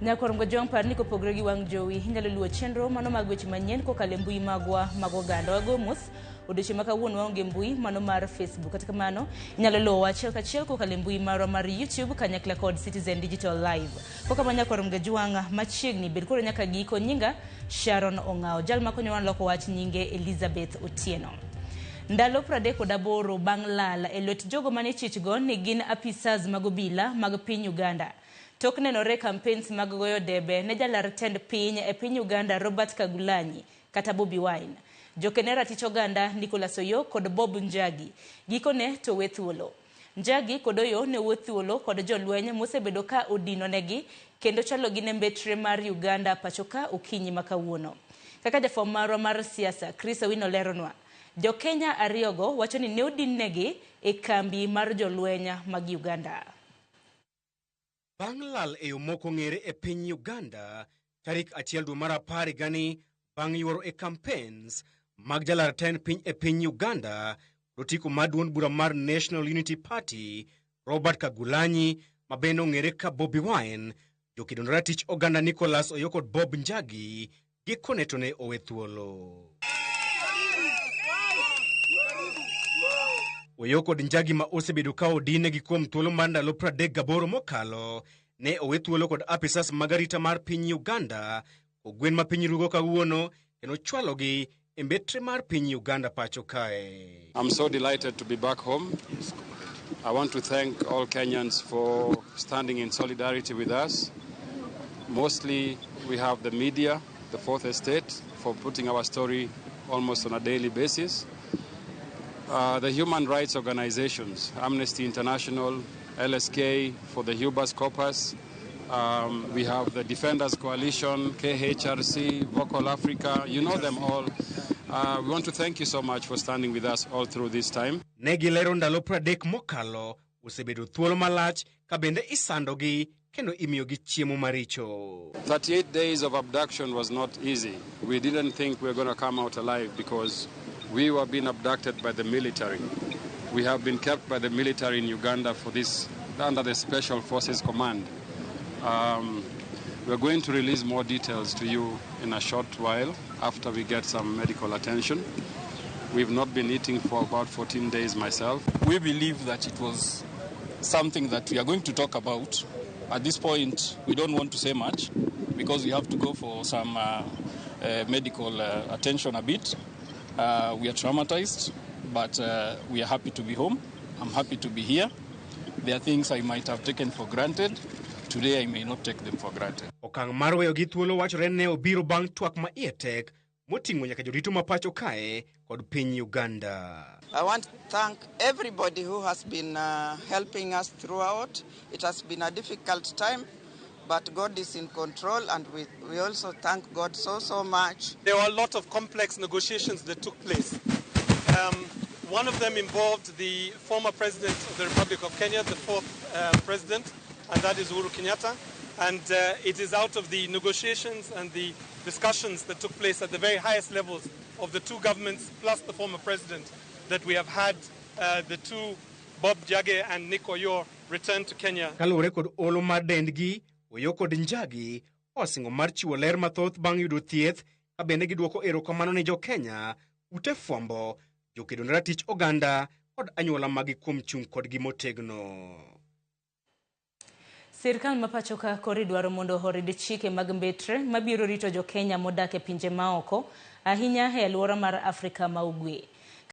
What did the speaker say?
Nyakwar Mgojwang' par ni kopogore gi wang' jowi, inyalo luwo chenro mano mag weche manyien kokalo e mbui magwa mag oganda. Wago mos odiochieng' ma kawuono waonge mbui mano mar Facebook. Kata kamano, inyalo luwowa achiel kachiel kokalo e mbui marwa mar YouTube kanyakla kod Citizen Digital Live. Kokama Nyakwar Mgojwang' machiegni, bed koro nyaka giko. Nyinga Sharon Ong'awo. Jal makonyowa loko wach nyinge Elizabeth Otieno. Ndalo 38 bang' lal e lwet jogo mane ichichgo ni gin apisas mag obila mag piny Uganda. Tok nenore campaigns mag goyo debe ne jalar tend piny e piny Uganda Robert Kyagulanyi kata Bobi Wine. Jokene ratich oganda Nicholas Oyoo kod Bob Njagi gikone to we thuolo. Njagi kod Oyoo ne owuo thuolo kod jolweny mosebedo ka odinonegi kendo chwalogi ne mbetre mar Uganda pachoka okinyi ma kawuono. Kaka jafwamb marwa mar siasa Chris Owino leronwa, Jo-Kenya ariyogo wacho ni ne odinnegi e kambi mar jolweny mag Uganda. Bang' lal e yo mok ong'ere e piny Uganda tarik achiel dwe mar apar higani bang' yuoro e campaigns mag jalar tend piny e piny Uganda kod otiko mar duond bura mar National Unity Party Robert Kyagulanyi ma bende ong'ere ka Bobi Wine, jokedo ne ratich oganda Nicholas Oyoo kod Bob Njagi gikone to ne owe thuolo. Oyoo kod Njagi ma osebedo ka odinegi kuom thuolo mar ndalo 38 mokalo ne owe thuolo kod apisas mag arita mar piny Uganda kogwen ma piny rugo kawuono kendo chwalogi e mbetre mar piny Uganda pacho kae. I'm so delighted to be back home. I want to thank all Kenyans for standing in solidarity with us. Mostly we have the media, the Fourth Estate, for putting our story almost on a daily basis. The human rights organizations, Amnesty International, LSK for the Hubas Corpus. We have the Defenders Coalition, KHRC, Vocal Africa, you know them all. We want to thank you so much for standing with us all through this time. Ne gilero ndalo 30 mokalo osebedo thuolo malach ka bende isandogi kendo imiyogi chiemo maricho. 38 days of abduction was not easy. We didn't think we were going to come out alive because we were being abducted by the military. We have been kept by the military in Uganda for this, under the Special Forces Command. We're going to release more details to you in a short while after we get some medical attention. We've not been eating for about 14 days myself. We believe that it was something that we are going to talk about. At this point, we don't want to say much because we have to go for some medical attention a bit. We are traumatized, but we are happy to be home. I'm happy to be here. There are things I might have taken for granted. Today I may not take them for granted. Okang' mar weyogi thuolo wachore ne obiro bang' twak ma iye tek moting'o nyaka jorito ma pacho kae kod piny Uganda. I want to thank everybody who has been helping us throughout. It has been a difficult time, but God is in control, and we also thank God so, so much. There were a lot of complex negotiations that took place. One of them involved the former president of the Republic of Kenya, the fourth president, and that is Uhuru Kenyatta. And it is out of the negotiations and the discussions that took place at the very highest levels of the two governments plus the former president that we have had the two, Bob Njagi and Nick Oyoo, return to Kenya. Kaluwore kod olo mar dendgi, Oyoo kod Njagi osingo mar chiwo ler mathoth bang' yudo thieth ka bende giduoko erokamano ne jo-Kenya, ute fwambo, jokedo ne ratich oganda kod anyuola magi kuom chung' kodgi motegno. Sirkal ma pacho ka koro idwaro mondo orid chike mag mbetre mabiro rito jo-Kenya modak e pinje maoko, ahinya e alwora mar Afrika ma Ugwe.